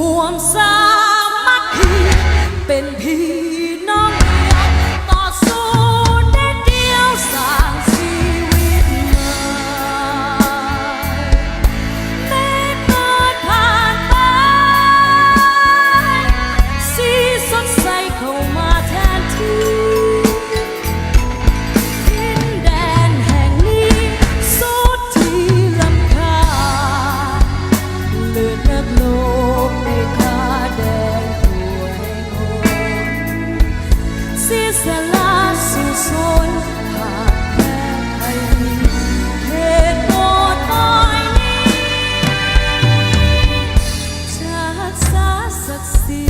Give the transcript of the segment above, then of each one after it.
ຮ່ວມສາມັກຄີ ເປັນພີ່ນ້ອງດຽວ ຕໍ່ສູ້ເດັດດ່ຽວສ້າງຊີວິດໃໝ່. ເມກມືດຜ່ານໄປ ສີສົດໃສເຂົ້າມາແທນທີ່ ດິນແດນແຫ່ງນີ້ສຸດທີ່ລ້ຳຄ່າ ເລີດເລີກໂລກໃນກາແດນທົ່ວແຫ່ງຫົນ ເສຍສະຫຼະສູ້ຊົນ ຫາກແພ້ໄພ ເຂດປົດປ່ອຍນີ້ ຊາດສາສັກສີ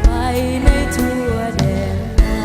ໄປໃນທົ່ວແດນຕາ.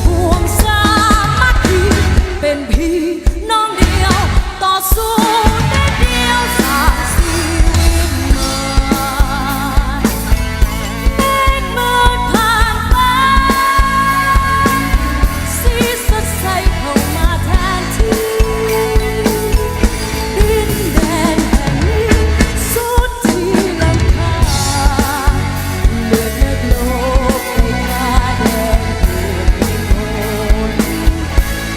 ຮ່ວມສາມັກຄີ ເປັນພີ່ນ້ອງດຽວ ຕໍ່ສູ້ເດັດດ່ຽວສ້າງຊີວິດໃໝ່. ເມກມືດຜ່ານໄປ ສີສົດໃສເຂົ້າມາແທນທີ່ ດິນແດນແຫ່ງນີ້ສຸດທີ່ລ້ຳຄ່າ ເລີດເລີກໂລກໃນກາແດນເຂດແຫ່ງຫົນ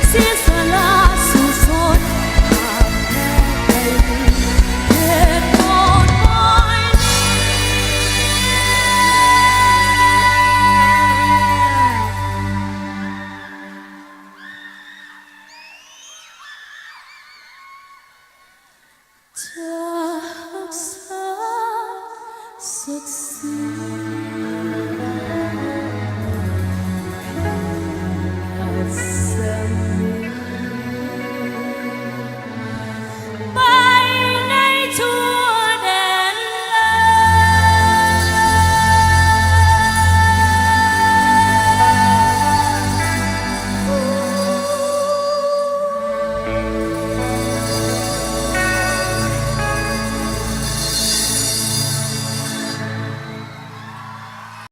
ເສຍສະຫຼະສູ້ຊົນ ຫາກແພ້ໄປເຂດປົດປ່ອຍນີ້. ຈາກສັກສີ